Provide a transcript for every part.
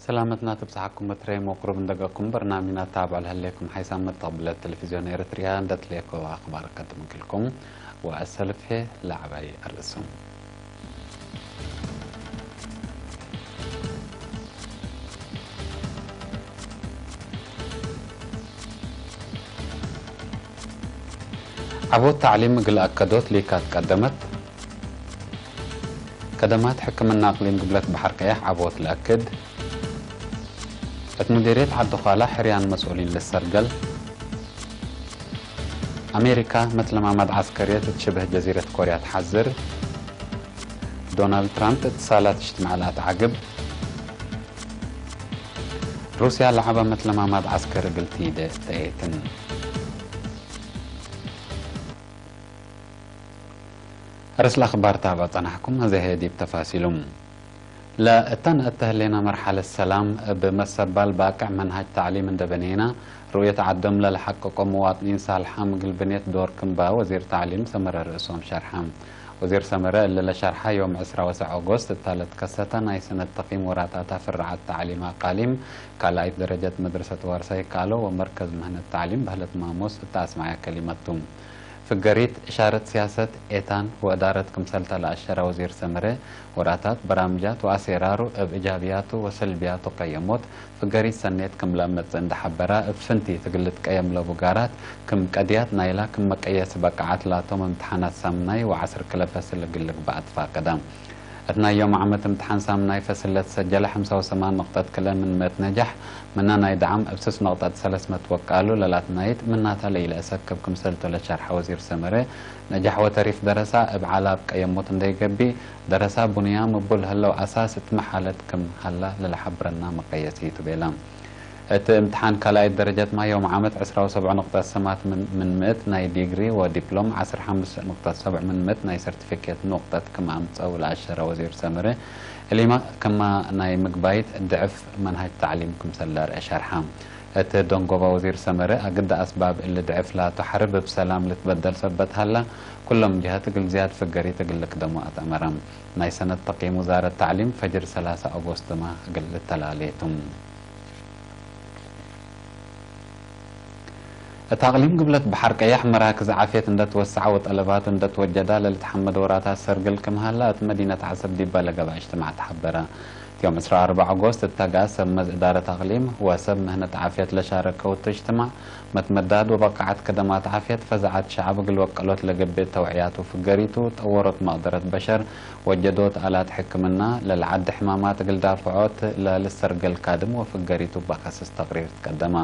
ሰላመትና ትብጽሓኩም በትረ መቁሩብ እንደገኩም በርናሚና ታብዕ ለህሌኩም ሓይሳም መተቕብለት ቴሌቪዝዮን ኤርትርያ እንደትልየኮ ኣኽባር ከትምክልኩም ወኣሰልፌ ላዕባይ ኣርእስም። ዓቦት ታዕሊም እግል ኣከዶት ሊካት ቀደመት። ከደማት ሕክምና ኣቅሊም ግብለት ባሕር ቀያሕ ዓቦት ለአክድ። እት ሙዴርየት ዓዲ ዃላ ሕርያን መስኡሊን ልሰርገል። ኣሜሪካ መትለማማድ ዓስከርየት እት ሽብህ ጀዚረት ኮርያ ትሓዝር። ዶናልድ ትራምፕ እት ሳላት እጅትማዕ ለአትዓግብ። ሩስያ ለዓበ መትለማማድ ዓስከር እግል ትይደ ተየትን። ርእስ ለአኽባር ታብዕ ጸናሕኩም፣ አዘ ዲብ ተፋሲሉም። ለእተን እተህሌና መርሓለት ሰላም እብ መሰባል ባቅዕ መንሃጅ ታዕሊም እንደ በኔና፣ ሩእየት ዓዶም ለለሐቅቆ መዋጥኒን ሳልሓም እግል ብኔት ዶር ክምባ ወዚር ታዕሊም ሰመረ ርእሶም ሸርሐ። ወዚር ሰመረ እሊ ለሸርሐ ዮም ዕስራ ወሰዕ ኦጎስት እታ ለትከሰተ ናይ ሰነት ተቂም ወራታታ ፍርዓት ታዕሊም አቃሊም ካልኣይት ደረጀት መድረሰት ዋርሳይ ቃሎ ወመርከዝ ምህነት ታዕሊም በህለት ማሞስ እታ አስማዕያ ከሊመቱ። ፍገሪት እሻረት ሲያሰት ኤታን ወእዳረት ክምሰልተ ለአሸረ ወዚር ሰመረ፣ ወራታት፣ በራምጃት ወአሴራሩ እብ እጃብያቱ ወሰልብያቱ ቀየሞት፣ ፍገሪት ሰኔት ክም ለእመጽእ እንደ ሐበራ፣ እብ ፍንቲ እግል ልትቀየም ለቡ ጋራት፣ ክም ቀድያት ናይላ ክም መቀየሲ በቃዓት ላቶም እምትሓናት ሳምናይ ወዐስር ክለ ፈስል እግል ልግባእ ትፋቀዳ። እት ናይ ዮም ዓመት እምትሓን ሳምናይ ፈስል ለትሰጀለ ሐምሳ ወሰማን ነቅጠት ክለ ምን ምእት ነጃሕ፣ ምና ናይ ደዓም እብ ስስ ነቅጠት ሰለስ ምእት ወቃሉ ለላትናይት ምናታ ለኢለአሰክብ ክምሰልቱ ለሸርሐ ወዚር ሰመረ፣ ነጃሕ ወተሪፍ ደረሳ እብ ዓላብ ቀየሞት እንደይገቢ፣ ደረሳ ቡንያም እቡ ለህለው አሳስ እት መሓለት ክም ሀላ ለለሐብረና መቀየሲ ቱ ቤላ። እት እምትሓን ካልኣይት ደረጀት ማይ ዮም ዓመት ዕስራ ወሰብዑ ነቅጠት ሰማት ምን ምእት ናይ ዲግሪ ወዲፕሎም ዐስር ሐምስ ነቅጠት ሰብዕ ምን ምእት ናይ ሰርቲፊኬት ኑቅጠት ክም አምጸው ለአሸረ ወዚር ሰመረ፣ እሊማ ከማ ናይ ምግባይት ድዕፍ መንሃጅ ታዕሊም ክምሰል ለርአ ሸርሓ። እት ደንጎባ ወዚር ሰመረ፣ አግደ አስባብ እሊ ድዕፍ ላቱ ሐርብ እብ ሰላም ልትበደል ሰበት ሀላ፣ ኩሎም ጀሀት እግል ዝያድ ፍገሪት እግል ልክደሞ አትአመረ። ናይ ሰነት ተቂም ውዛረት ታዕሊም ፈጅር ሰላሳ ኦጎስትማ እግል ልተላለየቱም። እት አቅሊም ግብለት በሐር ቀያሕ መራክዝ ዓፍየት እንደትወሰዐ ወጠለባቱ እንደትወጀዳ ለልትሐመድ ወራታት ሰርግል ክም ሀላ እት መዲነት ዐሰብ ዲባ ለገብአ እጅትማዕ ተሐበረ። እት ዮም ዕስራ ወአርባዕ ኦጎስት እተግአ ሰብ መዝ እዳረት አቅሊም ወሰብ ምህነት ዓፍየት ለሻረከው እቱ እጅትማዕ መትመዳድ ወበቃዓት ከደማት ዓፍየት ፈዛዓት ሸዐብ እግል ወቀሎት ለገብእ ተውዕያት ወፍገሪቱ ጠወሮት መቅደረት በሸር ወጀዶት አላት ሕክምና ለልዓዲ ሕማማት እግል ዳፍዖት ለልሰርገል ካድም ወፍገሪቱ በከስስ ተቅሪር ትቀደማ።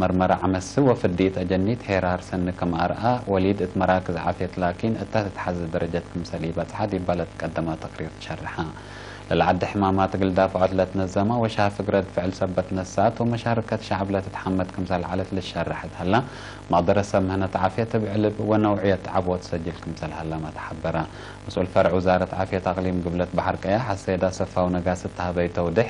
መርመራ ዐመሲ ወፍድይት አጀኒት ሄራር ሰኒ ክም አርአ ወሊድ እት መራክዝ ዓፍየት ላኪን እታ ትትሓዘ ደረጀት ክምሰል ኢበጽሓ ዲባ ለትቀደማ ተቅሪር ትሸርሐ። ለልዓዲ ሕማማት እግል ዳፍዖት ለትነዘማ ወሻፍግ ረድ ፍዕል ሰበት ነሳት ወመሻርከት ሸዕብ ለትትሓመድ ክምሰል ዐለት ልሸርሐት ሀላ መቅደረት ሰብ ምህነት ዓፍየት እብ ዕልብ ወነውዕየት ዐቦት ሰጅል ክምሰል ሀላማ ተሐበረ። መስኡል ፈርዕ ውዛረት ዓፍየት አቅሊም ግብለት በሐር ቀያሕ አሰይድ አሰፋው ነጋስ እተሀበዩ ተውድሕ፣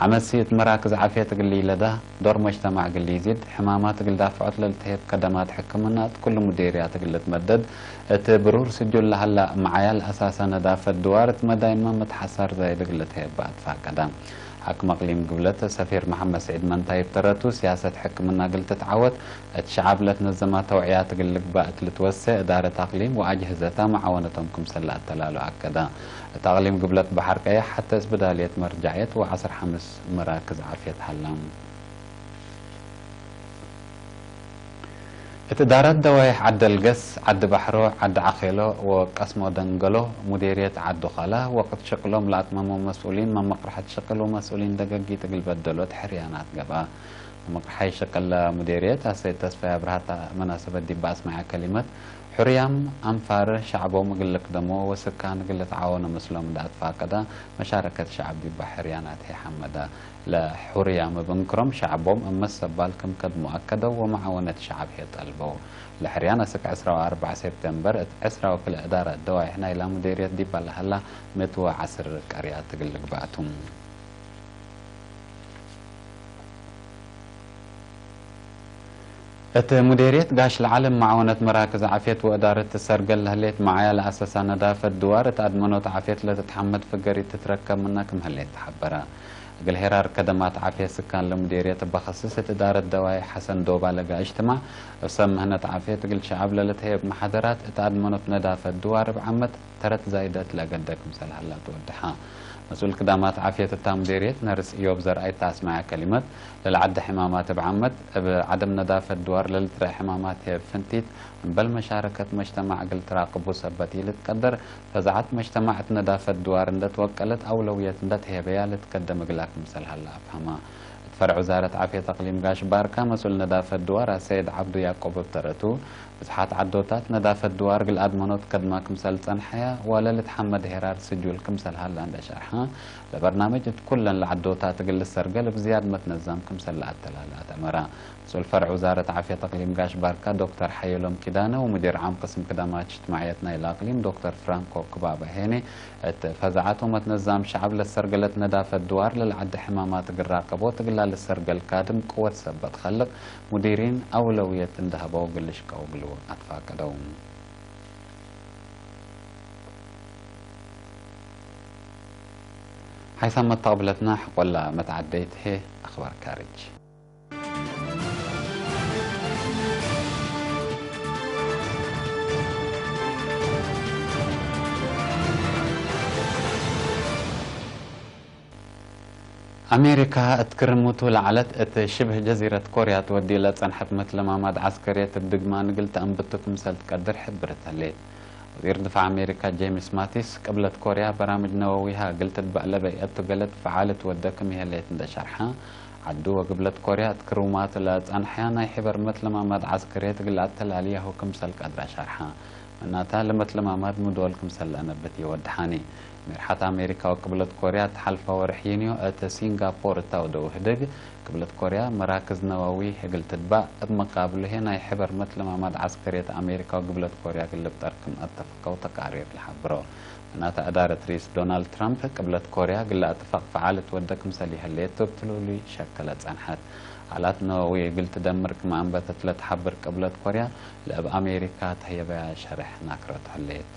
ዐመሲ እት መራክዝ ዓፍየት እግል ኢለዳ፣ ዶር መጅተማዕ እግል ኢዚድ፣ ሕማማት እግል ዳፍዖት ለልትሄብ ከደማት ሕክምና እት ኩሉ ሙዴርያት እግል ልትመደድ፣ እት ብሩር ስጁል ለሀላ መዓያል አሳሰ ነዳፈት ድዋር እት መዳይንመ መትሐሳር ዛይድ እግል ልትሄብ በአትፋቀዳ። ሐክም አቅሊም ግብለት ሰፊር መሐመድ ስዒድ መንታይ እብ ተረቱ፣ ሲያሰት ሕክምና እግል ትትዓወት፣ እት ሸዓብ ለትነዘማ ተውዕያት እግል ልግባእ እት ልትወሴ፣ እዳረት አቅሊም ወአጅህዘታ መዓወነቶም ክምሰል ለአተላሉ አከዳ። እት አቅሊም ግብለት በሐር ቀያሕ ሐተ እስብዳልየት መርጃዕየት ወዐስር ሐምስ መራክዝ ዓፍየት ሀላ። እት እዳረት ደዋይሕ ዐዲ አልገስ፣ ዐዲ ባሕሮ፣ ዐዲ ዐኼሎ ወቀስሞ ደንገሎ ሙዴርየት ዐዲ ዃላ፣ ወቅት ሽቅሎም ለአትመሞ መስኡሊን መመቅርሐት ሽቅል ወመስኡሊን ደገጊት እግል በደሎት ሕርያናት ገብአ። መመቅርሐይ ሽቅል ለሙዴርየት አሰይድ ተስፋይ አብርሃ እተ መናሰበት ዲብ አስመዐ ከሊመት፣ ሕርያም አንፋር ሸዕቦም እግል ልክደሞ ወስካን እግል ልትዓወኖ ምስሎም እንዳ አትፋቀዳ፣ መሻረከት ሸዕብ ዲባ ሕርያናት ሐመዳ። ለሑርያም እብ እንክሮም ሸዕቦም እብ መሰባል ክም ከድሞ አከደው ወመዓወነት ሸዕብ ህዬ ጠልበው። ለሕርያን አስክ ዕስራ ወአርበዕ ሴፕቴምበር እት ዕስራ ወክልኤ እዳረት ደዋይሕ ናይላ ሙዴርየት ዲባ ለሀላ ምእት ወዐስር ቀርያት እግል ልግባእ ቱ። እት ሙዴርየት ጋሽ ለዓለም መዓወነት መራክዝ ዓፍየት ወእዳረት ትሰርገል ለህሌት መዓያ ለአሰሳ ነዳፈት ድዋር እት አድመኖት ዓፍየት ለትትሐመድ ፍገሪት ትትረከብ ምና ክም ህሌት ተሐበረ። እግል ሄራር ከደማት ዓፍየት ስካን ለሙዴርየት እበኸስስ እት እዳረት ደዋይ ሐሰን ዶባ ለጋእሽ ትማዕ፣ እብ ሰብ ምህነት ዓፍየት እግል ሸዐብ ለልትሀየብ መሓደራት እት አድመኖት ነዳፈት ድዋር እብ ዓመት ተረት ዛይደት ለገደ ክምሰል ሀላ ትወድሐ። መስኡል ክዳማት ዓፍየት እታ ሙዴርየት ነርስ እዮብ ዘርአይ እት አስመዐ ከሊመት፣ ለልዓደ ሕማማት እብ ዓመት እብ ዐደም ነዳፈት ድዋር ለልትረአ ሕማማት ህየብ ፍንቲት፣ እምበል መሻረከት መጅተማዕ እግል ትራቅቡ ሰበት ኢልትቀደር፣ ፈዛዐት መጅተማዕ እት ነዳፈት ድዋር እንደ ትወቀለት አውለውየት እንደ ትሄበያ ልትከደም እግላ ክምሰል ሀላ አፍሀማ። እት ፈርዕ ውዛረት ዓፍየት አቅሊም ጋሽ ባርካ መስኡል ነዳፈት ድዋር አሰይድ ዐብዱ ያቆብ እብ ተረቱ፣ ብዝሓት ዐዶታት ነዳፈት ድዋር እግል አድመኖት ከድማ ክምሰል ጸንሐያ ወለልትሐመድ ሄራር ስጁል ክምሰል ሀላ እንደ ሸርሐ፣ ለበርናምጅ እት ኩለን ለዐዶታት እግል ልሰርገል እብ ዝያድ መትነዛም ክምሰል ለአተላልአ ተመራ። መስኡል ፈርዕ ውዛረት ዓፍየት አቅሊም ጋሽ ባርካ ዶክተር ሓየሎም ኪዳነ ወሙዲር ዓም ቅስም ክዳማት እጅትማዕየት ናይለ አቅሊም ዶክተር ፍራንኮ ክባበ ሄኔ፣ እት ፈዛዐት ወመትነዛም ሸዐብ ለሰርገለት ነዳፈት ድዋር ለልዓደ ሕማማት እግል ራቀቦት እግላ ልሰርገል ካድም ቅወት ሰበት ከልቅ ሙዲሪን አውለውየት እንደሀበው እግል ልሽቀው እግሉ አትፋቀደው። ሓይሳም መተቅብለትና ሕቆላ መትዓደይት ሄ አኽባር ካርጅ። አሜሪካ እት ክርምቱ ለዐለት እት ሽብህ ጀዚረት ኮርያ ትወዲ ለጸንሐት መትለማማድ ዐስከርየት እብ ድግማ ንግል ተአንብቱ ክምሰል ትቀድር ሕብርት ህሌት። ወዚር ድፋዕ አሜሪካ ጄምስ ማቲስ፣ ቅብለት ኮርያ በራምጅ ነወዊሃ እግል ትድበዕ ለበይአቱ ገለት ፈዓል እት ወደ ክም ይሀሌት እንደ ሸርሐ፣ ዐዱ ወግብለት ኮርያ እት ክርማቱ ለጸንሐያ ናይ ሕበር መትለማማድ ዐስከርየት እግል አተላልያሁ ክምሰል ቀድረ ሸርሐ። ምናታ ለመትለማማድ ምዶል ክምሰል ለአነብት ይወድሓኒ። ሜርሓት አሜሪካ ወቅብለት ኮርያ እት ሐልፋ ወርሕ ዩንዮ እት ሲንጋፖር እት አውደ ውህደግ፣ ቅብለት ኮርያ መራክዝ ነወዊ እግል ትድባእ፣ እብ መቃብሉ ህዬ ናይ ሕበር መትለማማድ ዐስከርየት አሜሪካ ወግብለት ኮርያ እግል ልብጠር ክም አተፍቀው ተቃሪር ለሐብሮ። ምናተ እዳረት ርኢስ ዶናልድ ትራምፕ፣ ቅብለት ኮርያ እግል ለአትፋቅ ፈዓል እት ወደ ክምሰል ይሀሌት እብ ትሉሉይ ሸክ ለጸንሐት። አላት ነወዊ እግል ትደምር ክም አንበተት ለትሐብር ቅብለት ኮርያ፣ ለእብ አሜሪካ ተህየበያ ሸርሕ ናክረቱ ህሌት።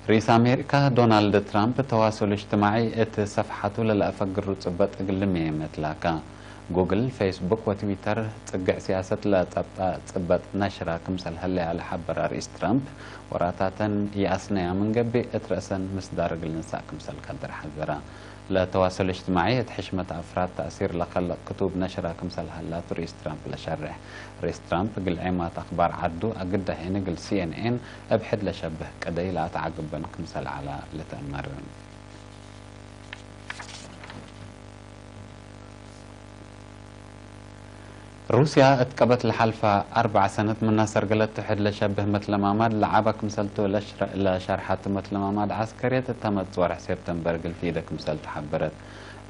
ርኢስ አሜሪካ ዶናልድ ትራምፕ ተዋሱል እጅትማዒ እት ሰፍሓቱ ለለአፈግሩ ጽበጥ እግል ልምየም እትላካ። ጉግል፣ ፌስቡክ ወትዊተር ጽግዕ ሲያሰት ለጸብጣ ጽበጥ ነሽራ ክምሰል ሀለያ ለሐበራ ርኢስ ትራምፕ፣ ወራታተን ይአስነያ ምን ገብእ እት ረአሰን ምስዳር እግል ንሳእ ክምሰል ቀድር ሐዘራ። ለተዋሰል እጅትማዒ እት ሕሽመት አፍራድ ተእሲር ለከልቅ ክቱብ ነሽራ ክምሰል ሀላቱ ርኢስ ትራምፕ ለሸርሕ። ርኢስ ትራምፕ እግል ዔማት አክባር ዐዱ አግዳሄን እግል ሲ ኤን ኤን እብ ሕድ ለሸብህ ቅደይ ለአትዓግበን ክምሰል ዐላ ልትአመር። ሩስያ እት ቀበት ለሓልፈ አርበዕ ሰነት ምና ሰርገለቱ ሕድ ለሸብህ መትለማማድ ለዓበ ክምሰልቱ ለሸርሐቱ መትለማማድ ዐስከርየት እተ መጽእ ወርሕ ሴፕተምበር እግል ትኢደ ክምሰልቱ ሐበረት።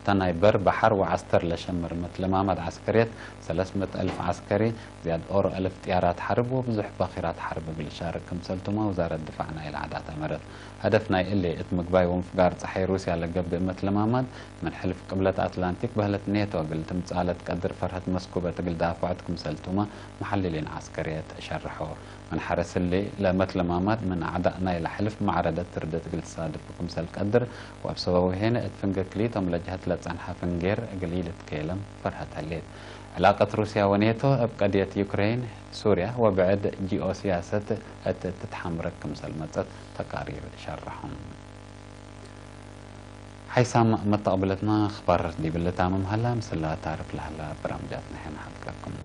እተ ናይ በር በሐር ወዐስተር ለሸምር መትለማማድ ዐስከርየት ሰለስ ምእት አልፍ ዐስከሪ፣ ዝያድ ኦሮ አልፍ ጥያራት ሐርብ ወብዙሕ ባኪራት ሐርብ እግል ሻርክ ክምሰልቱመ ውዛረት ድፋዕ ናይለ ዐዳት አመረት። ሀደፍ ናይ እሊ እት ምግባይ ወምፍጋር ጸሓይ ሩስያ ለገብእ መትለማማድ ምን ሕልፍ ቅብለት አትላንቲክ በህለት ኔቶ እግል ትምጽአ ለትቀድር ፈርሀት መስኩበት እግል ዳፍዖት ክምሰልቱመ መሐልሊን ዐስከርየት ሸርሖ። ምን ሐረስ እሊ ለመትለማማድ ምን አዕዳእ ናይለ ሕልፍ ማዕረደት ትርድት እግል ትሳድፍ ክምሰል ቀድር ወእብ ሰበቡ ሄነ እት ፍንጌ ክልኢቶም ለጀሀት ለጸንሐ ፍንጌር እግል ኢልትኬለም ፈርሀት ህሌት። ዕላቀት ሩስያ ወኔቶ እብ ቀድየት ዩክሬን፣ ሱርያ ወብዕድ ጂኦ ሲያሰት እት ትትሓምረክ ክምሰል መጸት ተቃሪር ሸርሖም። ሓይሳም መተቅብለትና ኣኽባር ዲብል ታምም ሃላ ምስላ ታርፍ ለሃላ በራምጃትና ሄና ሓትከኩም።